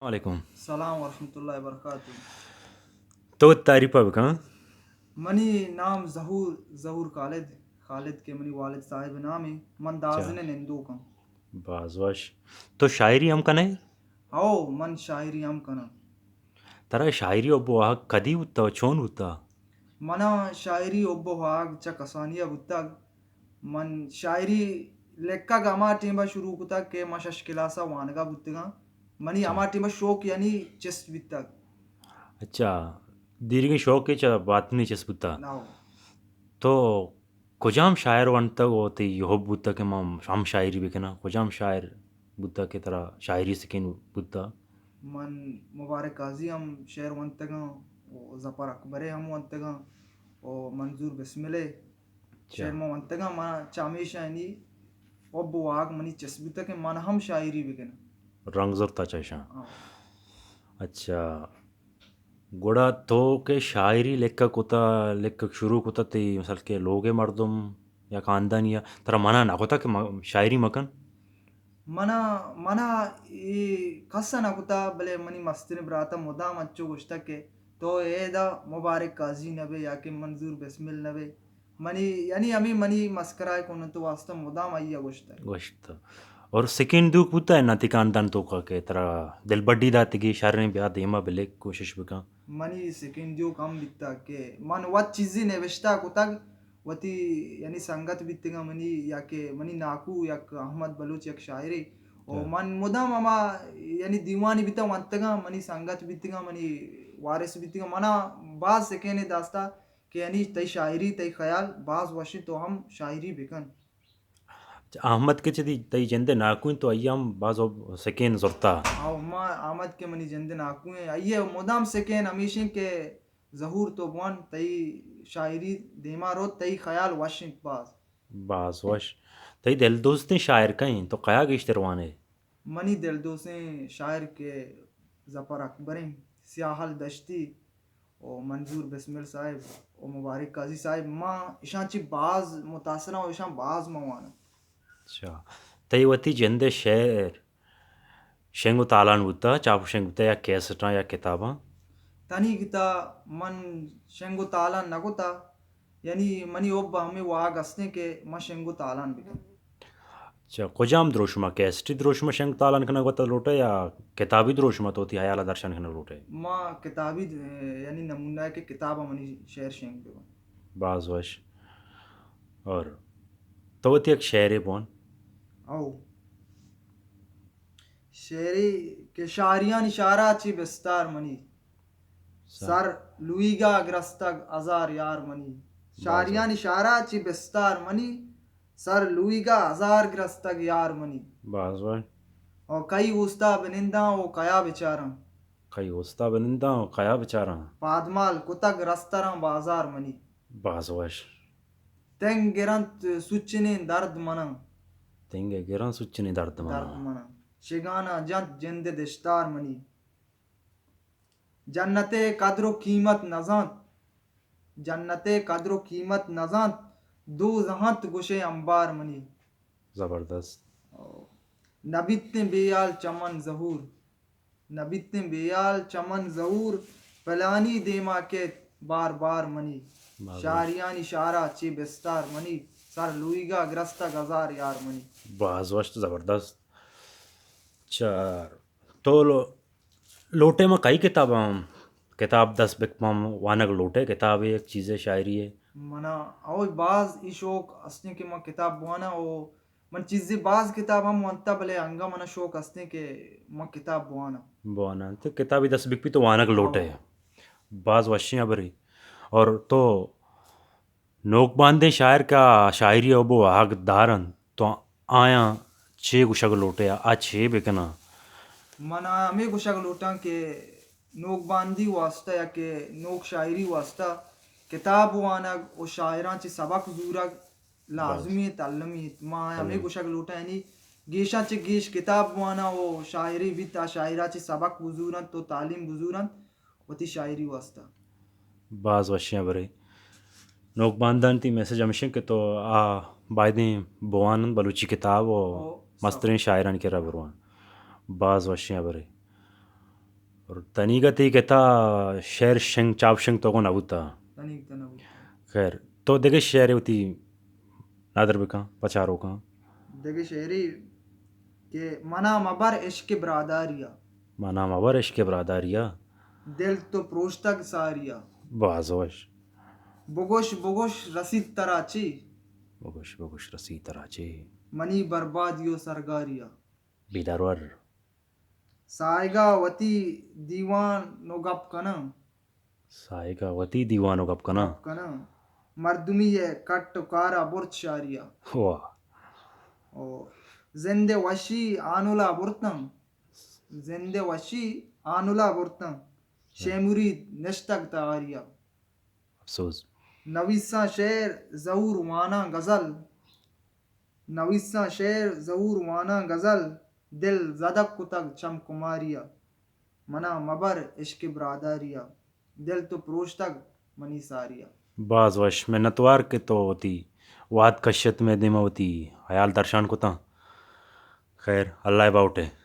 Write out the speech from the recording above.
وعلیکم۔ سلام ورحمۃ اللہ وبرکاتہ۔ تو تعریف بکن۔ منی نام ظہور، ظہور خالد، خالد کہ منی والد صاحب نام ہے۔ من دازن نندوکاں۔ باز وش۔ تو شاعری ہم کنے؟ او، من شاعری ہم کناں۔ ترا شاعری حب و واہگ کدی بوتا و چون بوتا؟ منا شاعری حب و واہگ چہ کسانی ء بوتگ۔ من شاعری لکھگ ہما ٹیم ء شروع کتگ کہ من شش کلاس ء وانگ ء بوتگاں۔ منی اچھا۔ ہما ٹیم ء شوق یعنی چست بیتگ۔ اچھا، دیرگیں شوق چہ باطنی چست بوتگ۔ ناو۔ تو کجام شاعر ونتگ و تئی حب بوتگ کہ من ہم شاعری بکناں؟ کجام شاعر بوتگ کہ ترا شاعری سکین بوتگ؟ من مبارک قاضی ہم شعر ونتگاں و ظفر اکبرے ہم ونتگاں و منظور بسملے اچھا۔ شعر من ونتگاں۔ من چہ ہمیشانی حب و واہگ منی چست بوتگ کہ من ہم شاعری بکناں۔ رنگ زرتا چہ اشاں۔ ہاں۔ اچھا۔ گڑا تو کہ شاعری لکھگ کتا، لکھگ شروع کتا، تئی مثال کہ لوگ ء مردم یا خاندانی ء ترا منع نہ کتا کہ م-، شاعری مکن؟ منا، منا اے کس ء نہ کتا، بلے منی مستریں برات ء مدام انچو گوشتگ کہ تو اے دا مبارک قاضی نہ بے یا کہ منظور بسمل نہ بے۔ منی، یعنی ہمے منی مسکرا ء کنت واسطہ مدام آئی ء گوشتگ۔ گوشت۔ اور سکین دوک بوتا ہے نا تئی خاندان توکا کہ ترا دلبڈی داتگی شریں بیا دیما بلے کوشش بکن؟ منی سکین دیوک ہم بیتا کہ من وت چیزی نوشتہ کتگ، وتی یعنی سنگت بیتگاں منی یا کہ منی ناکو یک احمد بلوچ یک شاعرے، و ہاں۔ من مدام ہما یعنی دیوانی بیتا ونتگاں، منی سنگت بیتگاں، منی وارث بیتگاں، منا باز سکین داستا کہ یعنی تئی شاعری، تئی خیال باز وش انت، تو ہم شاعری بکن۔ احمد کہ چہ تئی، تئی جند ء ناکو انت، تو آئی ء ہم باز سکین زرتا۔ او، ما احمد کہ منی جند ء ناکو انت، آئی ء مدام سکین ہمیش انت کہ ظہور تو بوان، تئی شاعری دیما روت، تئی خیال وش انت باز۔ باز وش۔ تئی دل دوستیں شاعر کئے انت؟ تو کیا گیشتر وانے؟ منی دل دوستیں شاعر کہ ظفر اکبر انت، سیاہل دشتی، و منظور بسمل صاحب و مبارک قاضی صاحب، ما اشاں چی باز متاثر آں و اشاں باز ما واناں۔ اچھا، تئی وتی جند ء شعر شنگ و تالان بوتا، چاپ و شنگ بوتا یا کیسٹاں یا کتاباں؟ تنیگتا من شنگ و تالان نہ کتا، یعنی منی حب ہمے واہگ ہستیں کہ من شنگ و تالان بکن۔ اچھا، کجام دروشم ء؟ کیسٹی دروشم ء شنگ تالان کنگ وت لوٹ ئے یا کتابی دروشم ء تو وتی ہیال ء درشان کنگ لوٹ ئے؟ ما کتابی د-، یعنی نمونہ ء کہ کتاب ء منی شعر شنگ بہ بنت۔ باز وش۔ اور تو وتی یک شعرے بوان۔ او۔ شعرے کہ شاریانی شارا چی بستار منی۔ سر۔ سر لوئیگا گرستگ ہزار یار منی۔ سر۔ شاریانی شارا چی بستار منی، سر لوئیگا ہزار گرستگ یار منی۔ باز وش۔ او کئی اوستا بننداں او کیا بچاراں۔ کئی اوستا بننداں او کیا بچاراں۔ پادمال کتگ رستراں بازار منی۔ باز وش۔ تنگ گرنت سچنیں درد مناں۔ تنگ گرنت سچنیں درد مناں۔ درد مناں۔ شگانا جنت جند دشتار منی۔ جنت ء قدر و قیمت نزانت، جنت ء قدر و قیمت نزانت، دوزہ انت گوشے امبار منی۔ زبردست۔ نبیتیں بیال چمن ظہور، نبیتیں بیال چمن ظہور، پلانی دیما کیت بار بار منی۔ باز وش۔ شاریانی شارا چے بستار منی، سر لوئیگا گرستگ ہزار یار منی۔ باز وش، زبردست۔ چار۔ تو لو-، لوٹے ما کئی کتاباں، کتاب دست بکپاں وانگ لوٹے، کتابے یک چیزے شاعری ہے؟ منا اوی باز ای شوق استیں کہ ما کتاب بوانا، او من چیزے باز کتاب ہم وانتا، بلے انگا منا شوق استیں کہ ما کتاب بوانا۔ بوانا۔ تو کتابے دست بکپی تو وانگ لوٹے۔ ہاں۔ باز وشیں ہبرے۔ اور تو نوک باندیں شاعر کہ آ شاعری ء حب و واہگ دار انت، تو آیاں چے گوشگ لوٹ ئے، آ چے بہ کن انت؟ من آیاں ہمے گوشگ لوٹاں کہ نوک باندی واسطہ یا کہ نوک شاعری واسطہ کتاب وانگ و شاعراں چہ سبق زورگ لازمی انت، المی انت۔ ما آیاں ہمے گوشگ لوٹاں، یعنی گیشاں چہ گیش کتاب بواناں و شاعری بیت، آ شاعراں چہ سبق بزور انت و تعلیم بزور انت۔ وتی شاعری واسطہ۔ باز وشیں ہبرے۔ نوک باندان تئی میسج ہمیش انت کہ تو آ بایدیں بوان انت بلوچی کتاب و او، مستریں شاعرانی کرا بروان۔ باز وشیں ہبرے۔ اور تنیگا تئی کتا شعر شنگ، چاپ شنگ تو کو نہ بوتا۔ تنیگ تا نہ بوتا۔ خیر، تو دگہ شعرے وتی نادر بکن پہ چاروکاں۔ دگہ شعرے کہ منا مبر عشق براداریا۔ منا مبر عشق براداریا۔ دل تو پروشتگ ساریا۔ باز وش۔ بگوش بگوش رسیت ترا چی؟ بگوش بگوش رسیت ترا چی؟ منی بربادی و سرگاریا۔ بیدارور۔ ساہگا وتی دیوان و گپ کناں۔ ساہگا وتی دیوان و گپ کناں۔ گپ کناں۔ مردمی ء کٹ و کارا برت شاریا۔ واہ۔ او زند وشی آنولا برتاں۔ زند وشی آنولا برتاں۔ شے مرید نشتگ تہاریا۔ افسوس۔ نویساں شعر زہور واناں غزل۔ نویساں شعر زہور واناں غزل۔ دل زدگ کتگ چم کماریا۔ منا مبر عشق براداریا۔ دل تو پروشتگ منی ساریا۔ باز وش، منتوار کہ تو وتی وہد کشت مئے دیما وتی حیال درشان کتاں۔ خیر، اللہ ء باہوٹ ء۔